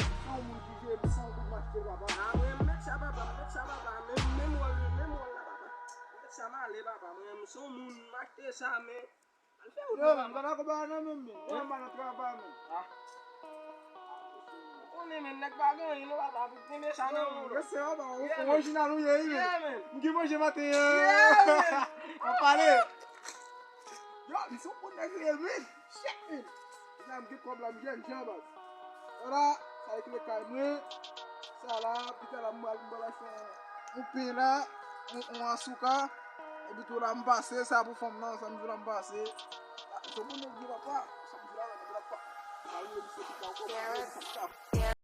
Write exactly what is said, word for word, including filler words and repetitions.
Se yon moun ki jwe, se yon moun m achte, papa. Ah, mwen, m met sa, papa, m met sa, papa. Menm, menm wòl, menm wòl la, papa. M met sa, m ale, papa. Mwen, m se yon moun, m achte sa, men. Al fè wout, yo, papa. M pa dakò ba nan menm, men. Mwen, m pa nan travay, men. Ah. Ou konnen, men, nèg pa gen anyen, non, papa, pou te met sa nan wout. Yo, se papa, ou orijinal ou ye, wi, men. Yeah, men. M gen manje maten an. Yeah, men. An pale. Yo, li se yon bon nèg li ye, men. Shit, men. Sa m gen kòb la, m gen jan baz. Vwala, sa e kle kay mwen. Sa la, pita la, m pral, m pral achte yon, yon pen la, yon, yon asouka. Epi tou la, m pase, sa pou fanm nan, sa m di la, m pase. Ah, se bon nèg li papa. Sa m di la, nèg la pa. Sa m di la, papa.